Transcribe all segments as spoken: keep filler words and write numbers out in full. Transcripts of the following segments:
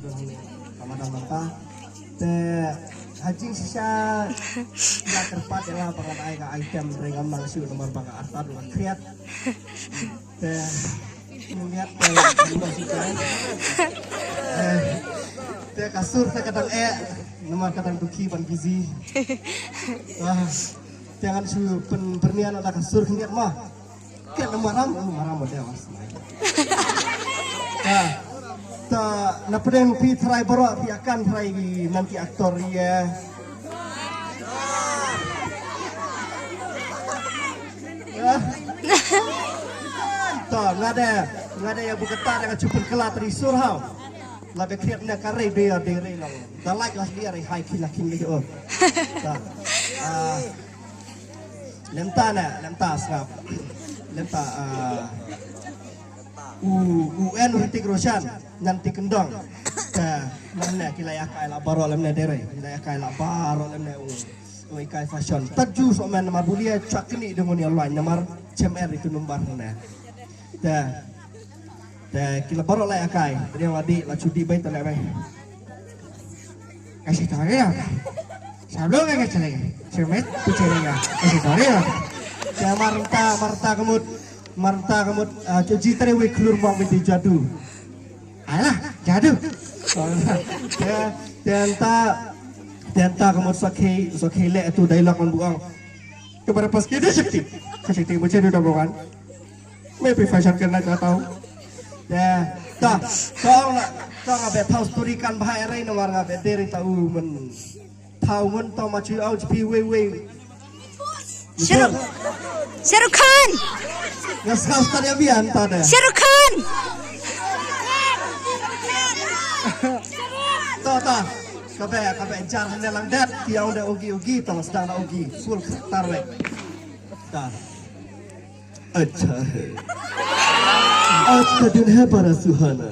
Ka madam nangta. Te ha jingshisha ïa kyrpad ïa nga ba ngan ai ka item, hynrei ngam nang shuh namar ba ka artat ruh ka khriat. Te ngiat te ngiat shisha. Eh, te ka sur te ka dang eh namar ka dang dukhi ban busy. Ah, te ngan shu pyn pyrnian da ka sur khyndiat ma. Kren maram, oh, maram mo dei mas. Ta, ta, na pdeng phi trai baroh, phi akan trai ki nan ki aktor ïa. Ya. Ta, nga de, nga de ïa bu kata de nga shu pynkylla tari sur haw. La be kriat na ka rei de ya de rei long. Da like lah dia rei hai kin lah kin leh oh. Ta. Ah. Lem ta na, lem ta sngap. Lem ta, ah, u, u en Hrithik Roshan, ngan ti kyndong. Te, lem ne, ki la ïa kai la baroh lem ne dere, ki la ïa kai la baroh lem ne u, u ïa kai fashion. Tat ju so men namar bulia chak ni de ngoni online namar chem er itu number ne. Te, te, ki la baroh la ïa kai, te dia wadi, la chudi bai te le bai. Kasi tore ya. Sablo ka kacale. Semet puchere ya. Kasi tore ya. Te marta, marta kemut, marta kemut, ah, cuci tere we klur mong binti jadu. Alah, jadu. Te, te enta, te enta kemut sakhi, sakhi le tu dialog man buang. Kepada pas kita sakti. Kasi ti puchere da bukan. Maybe fashion kan na ka tau. Ya, ta, ta nga, ta nga be tau story kan bahai rai namar nga be deri tau men. Tau men tau ma chui au chui wei wei. Shahrukh, Shahrukh Khan. Nga sngap star ya bian ta de. Shahrukh Khan. Ta, ta. Ka be, ka be jar ne lang dat. Ti au de ogi ogi ta sdang na ogi. Full tar wei. Ta. अच्छा है। आज का दिन है बड़ा सुहाना।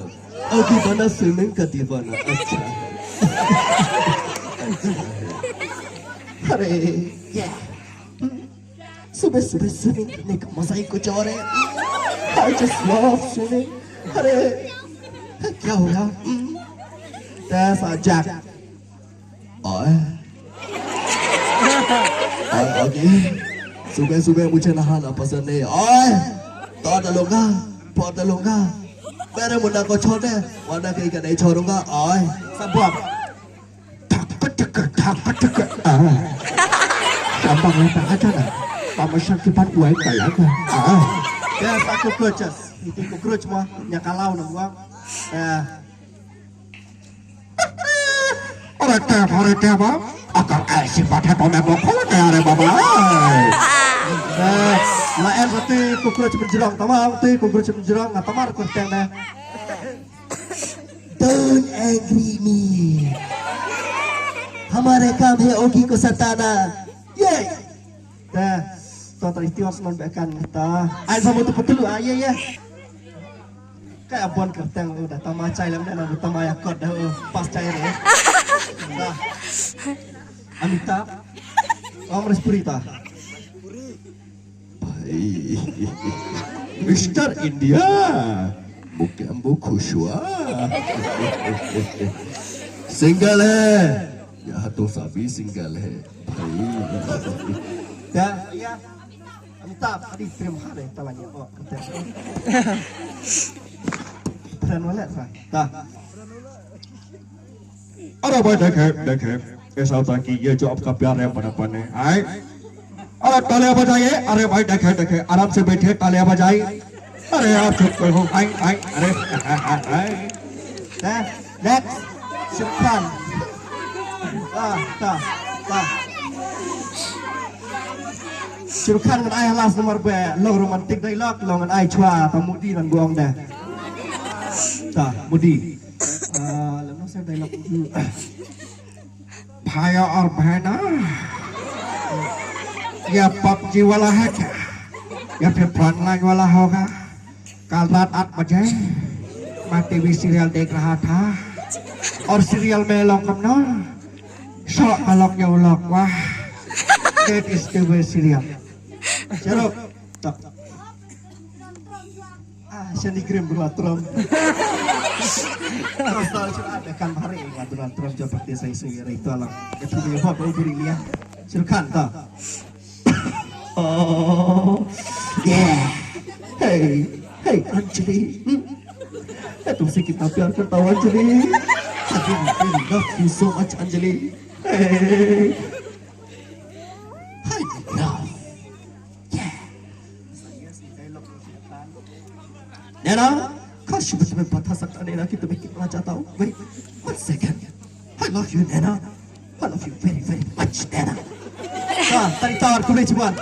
अभी बना स्विमिंग का दीवाना। अच्छा है। अच्छा है। अरे, ये। सुबह सुबह स्विमिंग करने का मजा ही कुछ और है। I just love swimming। अरे, क्या हुआ? That's a jack। ओए। ओए, ओगी। सुबह सुबह मुझे नहाना पसंद नहीं। ओए। तो डालूंगा, पौध डालूंगा। मेरे मुन्ना को छोड़ दे, वरना कहीं का नहीं छोड़ूंगा। ओए। Sabab. Thak patak, thak patak. Ah. Gampang lah tak ada lah. Mama sakit ban uai kayak. Ah. Ya, satu cockroaches. Itu cockroach mah, nya kalau nang buang. Ya. अरे टैब, अरे टैब, अगर ऐसी बात है तो मैं वो खोल दे, अरे बाबा। Eh, la en sati cockroach menjerong, tamam ti cockroach menjerong, nga tamar kyrteng ne. Don't angry me. हमारे काम है ओगी को सताना। Ye. Te, to ta iti os non bekan ta. Ai sa mutu petulu, ah, ye, ye. Ka abon kyrteng u da tama chai lam da na tama ya kot da u pas chai re. Da. Amitabh. Amrish Puri ta. भाई, मिस्टर इंडिया, मुकेम्बो खुशवा। सिंगल है, यहाँ तो सभी सिंगल है, भाई। Dah, ya. Amitabh, adi trim hare, talanya. Oh, kata. Friend wallet, Frank. Dah. अरे भाई देखे, देखे, ये सब था कि ये जो आपका प्यार है बड़प्पन है, आए। अरे तालियां बजाइए, अरे भाई देखे, देखे, आराम से बैठे, तालियां बजाइए। अरे आप चुप करो, आए, आए, अरे, आए। Next, Shahrukh Khan. Ah, ta, ta. Shahrukh Khan ngan ai halas number be, long romantic dialogue, long ngan ai chwa, ta Modi nan buong de. Ta, Modi. Ah, lam no sem dialogue. भाइयों और बहनों, ये पबजी वाला है क्या? या फिर फ्रंटलाइन वाला होगा? कल रात आठ बजे मैं टीवी सीरियल देख रहा था और सीरियल में लोग कम ना सो अलग ये लोग वाह, that is the way सीरियल। चलो, तो Ah, shani grim bro Trump. Terus tahu cuma ada kan hari ini aturan terus jawab dia saya sudah itu alam. Itu dia buat bau duri dia. Silakan ta. Oh, yeah. Hey, hey, Anjali. Hmm. Eh, तुमसे कितना प्यार करता हूँ, Anjali. I really love you so much, Anjali. Hey. I love. Yeah. नैना, काश मैं तुम्हें बता सकता, नैना, कि तुम्हें कितना चाहता हूँ। Wait, one second. I love you, नैना. I love you very, very much, नैना. Ah, tarik tawar, kumne chiban.